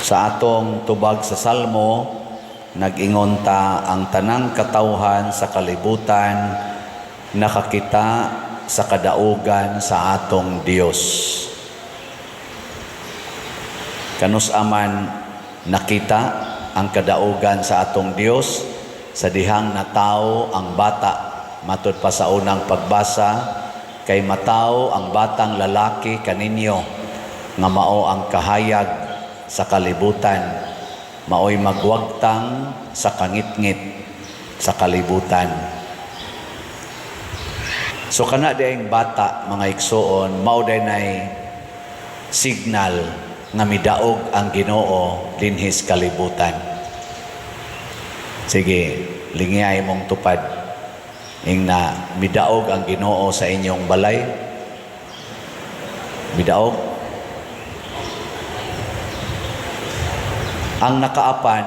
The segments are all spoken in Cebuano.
Sa atong tubag sa Salmo, nag-ingon ta, ang tanang katawhan sa kalibutan nakakita sa kadaugan sa atong Dios. Kanus aman nakita ang kadaugan sa atong Dios? Sa dihang natawo ang bata. Matud pa sa unang pagbasa, kay matawo ang batang lalaki kaninyo nga mao ang kahayag sa kalibutan, maoy magwagtang sa kangitngit sa kalibutan. So kana diayng bata, mga igsuon, mao nay signal nga midaog ang Ginoo dinhis kalibutan. Sige, lingiyay mong tupad. Ing na midaog ang Ginoo sa inyong balay. Midaog. Ang nakaapan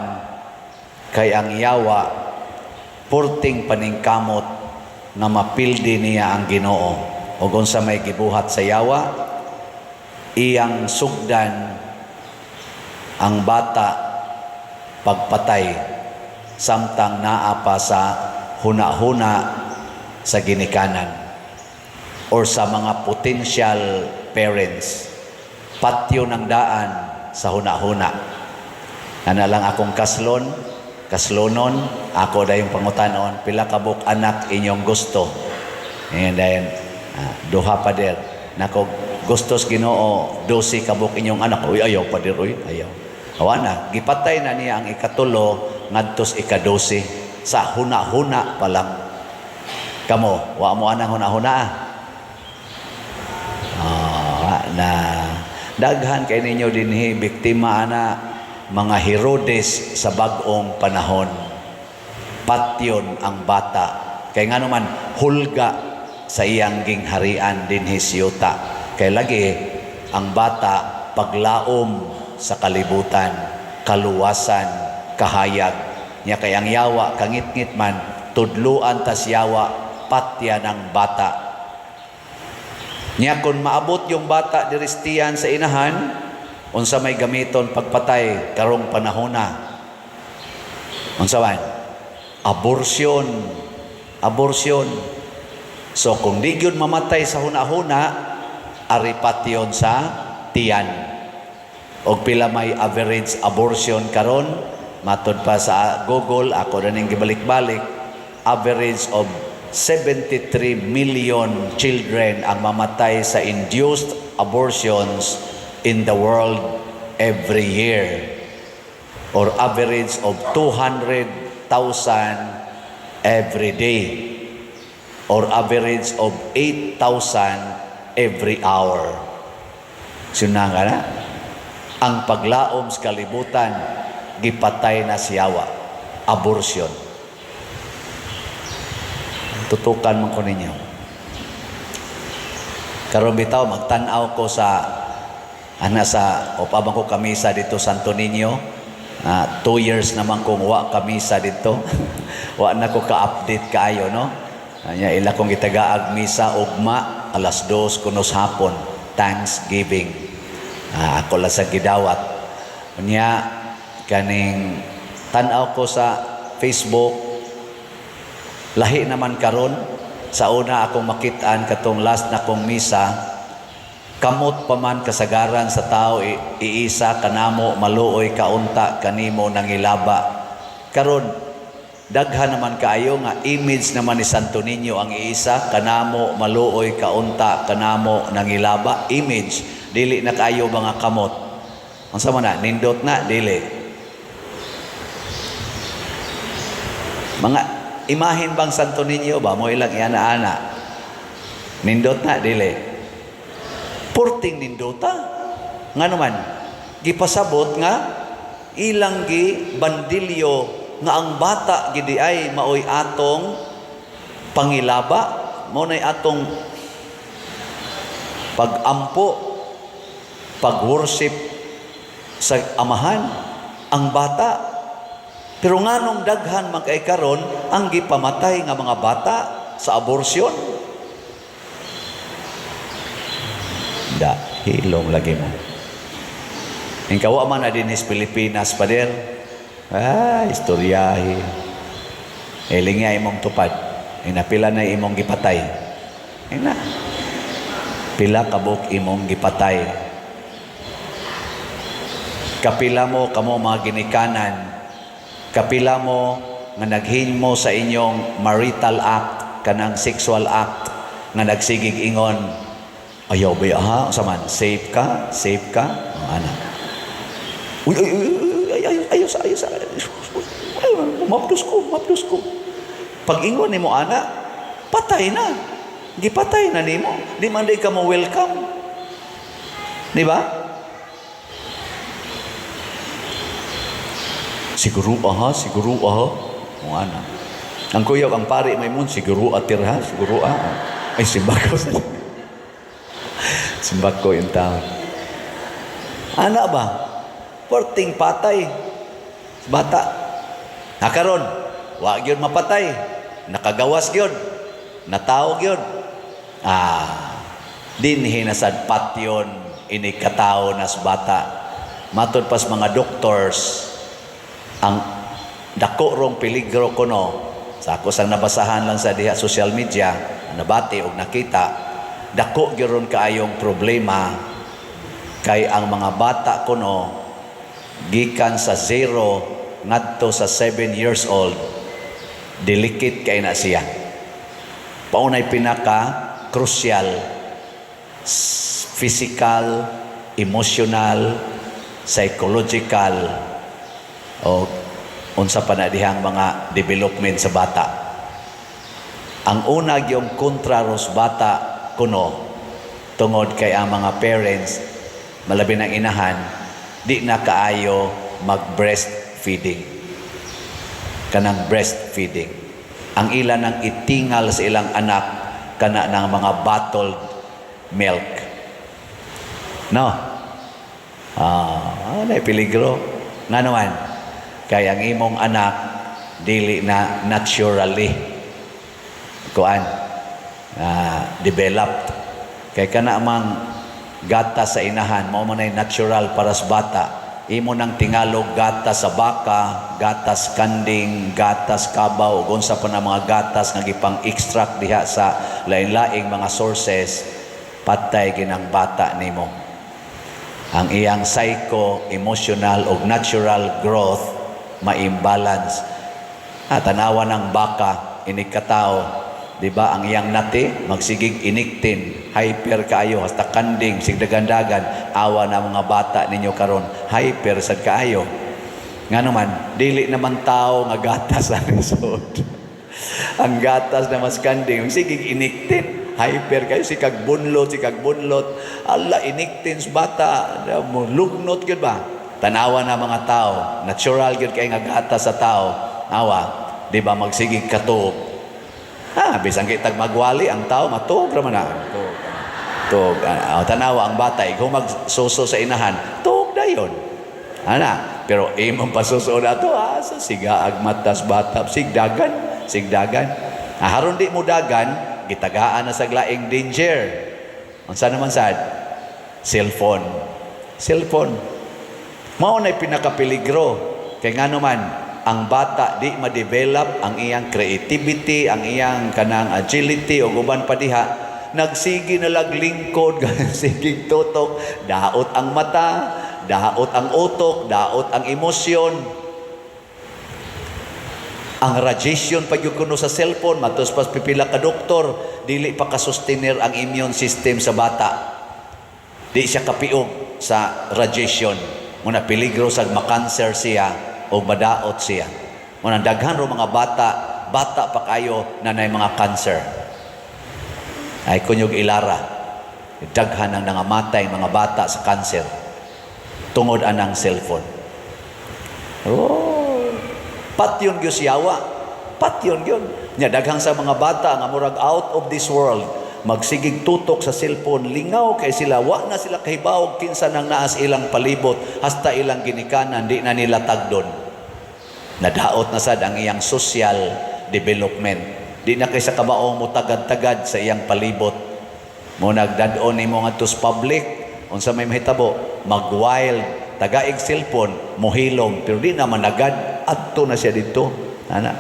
kay ang yawa purting paningkamot nga mapildi niya ang Ginoo. Ug unsa may gibuhat sa yawa? Iyang sugdan ang bata pagpatay samtang naa pa sa huna-huna sa ginikanan or sa mga potential parents. Patyo ng daan sa huna-huna. Ana lang akong kaslon, kaslonon, ako dayong pangutanon, "Pila kabuk anak inyong gusto?" And then, "Duha, pader." "Nako, gustos Ginoo, 12 kabuk inyong anak." "Uy, ayaw, pader, uy, ayaw." Awa na, gipatay na niya ang ikatulo ngadtos ikadose sa huna-huna pa lang. Kamo, wa mo anang huna-huna ah. Ah, na daghan kay ninyo dinhi biktima ana, mga Herodes sa bag-ong panahon. Patyon ang bata. Kay ngano man, hulga sa iyang gingharian dinhi sa yuta. Kay lagi ang bata paglaom sa kalibutan, kaluwasan, kahayag. Nya kay ang yawa kangitngit man, tudluan tas yawa patya ng bata. Nya kung maabot yung bata diristiyan sa inahan, unsa may gamiton pagpatay karong panahona? Unsa man? Abortion. Abortion. So kung di gyud mamatay sa huna-huna, ari patyon sa tiyan. Og pila may average abortion karon? Matod pa sa Google, ako na ning gibalik-balik, average of 73 million children ang mamatay sa induced abortions in the world every year, or average of 200,000 every day, or average of 8,000 every hour. Suna nga na? Ang paglaom sa kalibutan, gipatay na siyawa. Abortion. Tutukan man ko ninyo. Karon bitaw magtan-aw ko sa ana sa o pabang ko kamisa dito Santo Niño. 2 years naman kong wa kamisa dito. Wa na ko ka-update kaayo, no? Anya ila kong gitagaag misa ugma alas 2 kunos hapon, Thanksgiving. Ako lang sa gidawat. Unya kaning tan-aw ko sa Facebook, lahi naman karon sa una akong makitaan katong last na kong misa. Kamot pa man kasagaran sa tao iisa kanamo maluoy kaunta kanimo nangilaba. Karon daghan naman kaayo nga image naman ni Santo Niño ang iisa kanamo maluoy kaunta kanamo nangilaba. Image, dili na kaayo mga kamot. Unsa man na nindot na dili mga imahin bang Santo Niño ba mo ilang iana-ana? Nindot na dili? Purting nindota. Nga naman gipasabot nga ilang gi bandilyo nga ang bata gidi ay maoy atong pangilaba, mao nay atong pagampo, pag-worship sa amahan, ang bata. Pero nganong daghan man kay karon ang gipamatay nga mga bata sa abortion? Da hilom lagi mo. Ikaw man na dinhi's Pilipinas, pader. Ah, istoryahe. Elingya imong tupad. Ina, pila na imong gipatay? Ina. Pila kabuk imong gipatay? Kapila mo kamo mga ginikanan, kapila mo nga naghimo sa inyong marital act, kanang sexual act, nga nagsigig ingon, "Ayaw ba ha? Unsa man, safe ka? Safe ka?" Oh, ana. "Uy, ay, ay, ay, ay, ayaw sa, ayaw sa. Ay, mapdos ko, mapdos ko." Pag ingon nimo ana, patay na. Gipatay na nimo. Di man di ka mo welcome. Di ba? Siguro aha, siguro aha. O ana. Ang kuyaw, ang pari may mun, siguro atir ha, siguro ah. Ay, simbako sa. Simbako yung tao. Ana ba? Perting patay. Bata. Nakaron, wa gyud mapatay. Nakagawas gyud. Natao gyud. Ah, dinhi na sad patyon ini katao nas bata. Matod pas mga doctors, ang dako rong peligro kuno sa ako sang nabasahan lang sa diha social media, nabati og nakita, dako gyud ron kaayong problema kay ang mga bata kuno gikan sa 0 ngadto sa 7 years old, delicate kay na siya. Paunay pinaka crucial physical, emotional, psychological o unsa pa na dihang mga development sa bata. Ang una yung kontra ros bata kuno tungod kay ang mga parents, malabi ng inahan, di na kaayo mag breastfeeding. Kanang breastfeeding. Ang ilan ang itingal sa ilang anak kana ng mga bottled milk. No? Ah, ano peligro? Nga naman, kay ang imong anak dili na naturally kuan developed. Kay kana mang gatas sa inahan mao man ay natural para sa bata. Imo nang tingalog gatas sa baka, gatas kanding, gatas kabaw, ug unsa pa na mga gatas nga gipang extract diha sa lain-laing mga sources, patay ginang bata nimo. Ang iyang psycho, emotional ug natural growth ma-imbalance. At tanawa ng baka, inig katao, di ba? Ang iyang nati, magsigig iniktin, hyper kaayo, hasta kanding, sigdagandagan, awa na mga bata ninyo karon, hyper sad kaayo. Nga naman, dili naman tao nga gatas ang lisod. Ang gatas na mas kanding, sigig iniktin, hyper kayo, sikag bunlot, sikag bunlot, ala, iniktin sa bata, mo lugnot gyud ba? Tanawa na mga tao, natural gyud kay nga gatas sa tao, awa, di ba magsigig katuog? Ha, bisan kitag magwali ang tao, matuog ra man na. Tuog. Tuog. Ah, tanawa ang bata, ikaw magsuso sa inahan, tuog dayon. Ana, pero imong pasuso na to, ah, sa sigaag matas bata, sigdagan, sigdagan. Ah, haron di mo dagan, gitagaan na sa laing danger. Unsa naman sad? Cellphone. Cellphone. Mao na'y pinakapeligro. Kay ngano man, ang bata di ma-develop ang iyang creativity, ang iyang kanang agility o uban pa diha, nagsige na lag lingkod, sige tutok, daot ang mata, daot ang utok, daot ang emosyon. Ang radiation pag yung kuno sa cellphone, matos pas pipila ka doktor, dili pa ka-sustainer ang immune system sa bata. Di siya kapiog sa radiation. Muna peligro sa makanser siya o madaot siya. Muna daghan ro mga bata, bata pa kayo na nay mga cancer. Ay kunyog ilara. Daghan ang nangamatay mga bata sa cancer tungod anang cellphone. Oh, patyon gyud siyawa. Patyon gyud. Nya daghang sa mga bata nga murag out of this world, magsigig tutok sa cellphone, lingaw kay sila, wa na sila kahibaw kinsa nang naas ilang palibot, hasta ilang ginikanan di na nila tagdon. Nadaot na sad ang iyang social development. Di na kay sa kabaong mo tagad-tagad sa iyang palibot. Mo nagdad-on nimo ngadto sa public, unsa may mahitabo, mag-wild. Tagaig cellphone, mohilom, pero di naman agad adto na siya dito. Ana.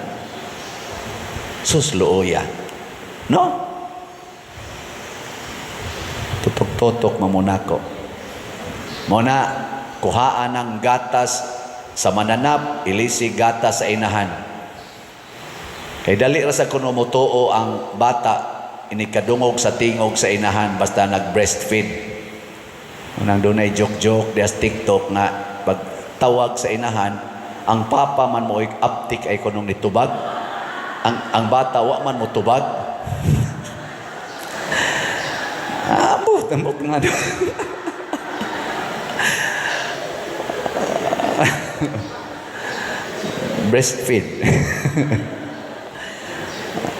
Sus, luoya. No? Tutok-tutok mamunako. Mao na kuhaan ang gatas sa mananap, ilisi gatas sa inahan. Kay dali ra sa kuno motuo ang bata inikadungog sa tingog sa inahan basta nag-breastfeed. Unang dunay joke-joke dias TikTok nga pagtawag sa inahan, ang papa man mo aptik ay kunong nitubag. Ang bata wa man mo tubag. Ambot, ambot nga. Breastfeed.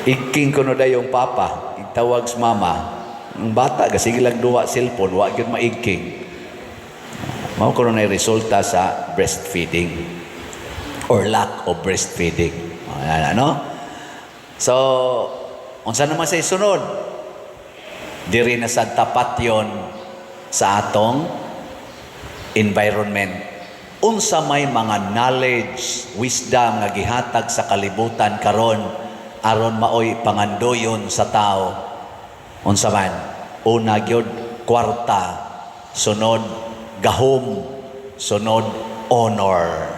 Iking kuno dayong papa, itawag sa mama. Ang bata kasi lang duwa cellphone, wa gyud maigking. Mao kuno na resulta sa breastfeeding or lack of breastfeeding. Ayan, ano? So, unsa naman sa isunod? Diri na sa tapat yon sa atong environment. Unsa may mga knowledge, wisdom nga gihatag sa kalibutan karon aron maoy pangandoyon sa tao? Unsa man? Una gyud, kwarta, sunod gahom, sunod honor.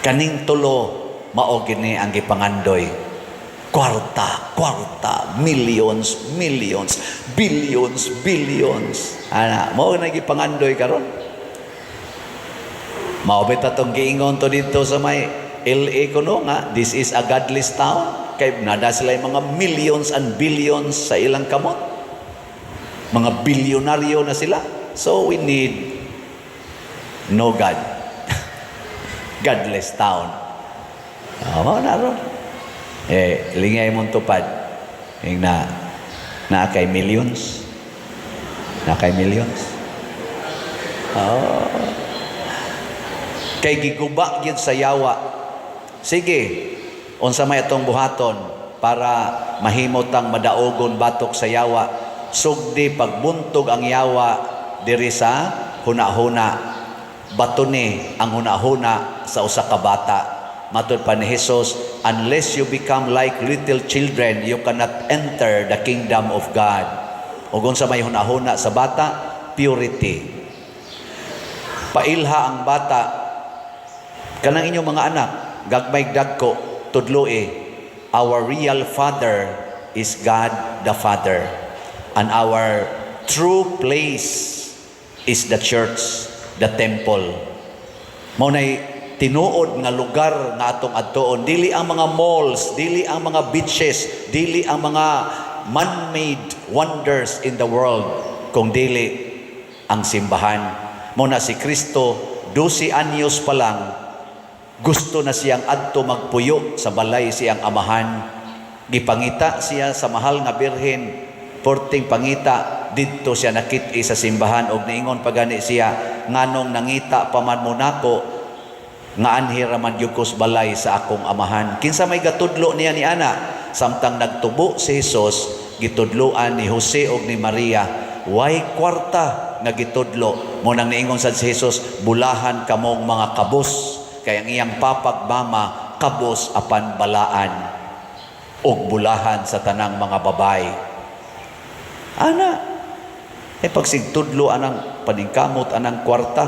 Kaning tulo mao gini ang gipangandoy. Kwarta, kwarta, millions, millions, billions, billions. Ana, mao na gipangandoy karon. Mao bitaw tong giingon to dito sa may LA kuno nga this is a godless town, kay nada sila yung mga millions and billions sa ilang kamot. Mga bilyonaryo na sila. So we need no God. Godless town. Oh, mao na ron. Eh, lingay mong tupad. Yung na, na kay millions. Na kay millions. Oh. Kay giguba gyud sa yawa. Sige, unsa may atong buhaton para mahimot ang madaogon batok sa yawa? Sugdi pagbuntog ang yawa diri sa huna-huna. Batuni ang huna-huna sa usa ka bata. Matud pa ni Jesus, "Unless you become like little children, you cannot enter the kingdom of God." Ug unsa may huna-huna sa bata? Purity. Pailha ang bata kanang inyong mga anak, gagmay dagko, tudloi, our real father is God the Father. And our true place is the church, the temple. Mao nay tinuod nga lugar nga atong adtuon, dili ang mga malls, dili ang mga beaches, dili ang mga man-made wonders in the world, kung dili ang simbahan. Mao na si Kristo, 12 anyos pa lang, gusto na siyang adto magpuyo sa balay siyang amahan. Gipangita siya sa mahal nga birhen. Porting pangita, didto siya nakit sa simbahan og niingon pa gani siya, "Nganong nangita pa man mo nako nga anhi ra man gyud ko sa balay sa akong amahan?" Kinsa may gatudlo niya ni ana? Samtang nagtubo si Jesus, gitudloan ni Jose og ni Maria. Way kwarta nga gitudlo. Mao nang niingon sad si Jesus, "Bulahan kamong mga kabos," kay ang iyang papag mama kabos apan balaan og bulahan sa tanang mga babay. Ana, eh pagsigtudlo anang paningkamot anang kwarta.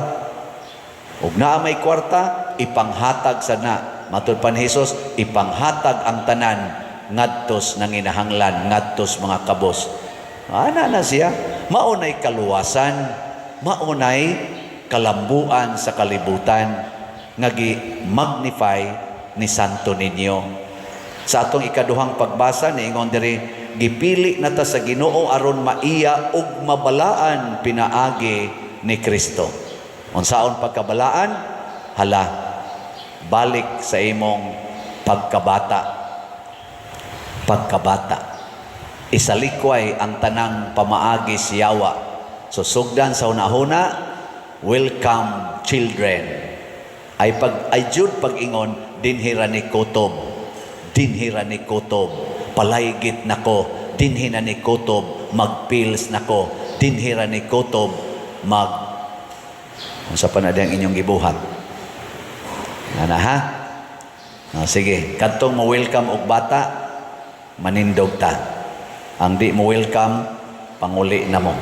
Ug naa may kwarta, ipanghatag sa na. Matud pa ni Jesus, ipanghatag ang tanan ngadtos nanginahanglan, ngadtos mga kabos. Ana na siya. Maunay kaluwasan, maunay kalambuan sa kalibutan nga gi-magnify ni Santo Niño. Sa atong ikaduhang pagbasa, niingon diri, gipili na ta sa Ginoo aron maiya ug mabalaan pinaagi ni Kristo. Unsaon pagkabalaan? Hala, balik sa imong pagkabata. Pagkabata. Isalikway ang tanang pamaagi siyawa. So sugdan sa hunahuna, welcome children. Ay pag ay jud pag-ingon, "Dinhi ra ni kutob. Dinhi ra ni kutob. Palaygit nako, dinhi na ni kutob, magpils nako, dinhi ra ni kutob, mag Unsa pa na diyang inyong gibuhat? Ana ha? Ah, sige, kadtong mo welcome og bata, manindog ta. Ang di mo welcome, panguli na mo.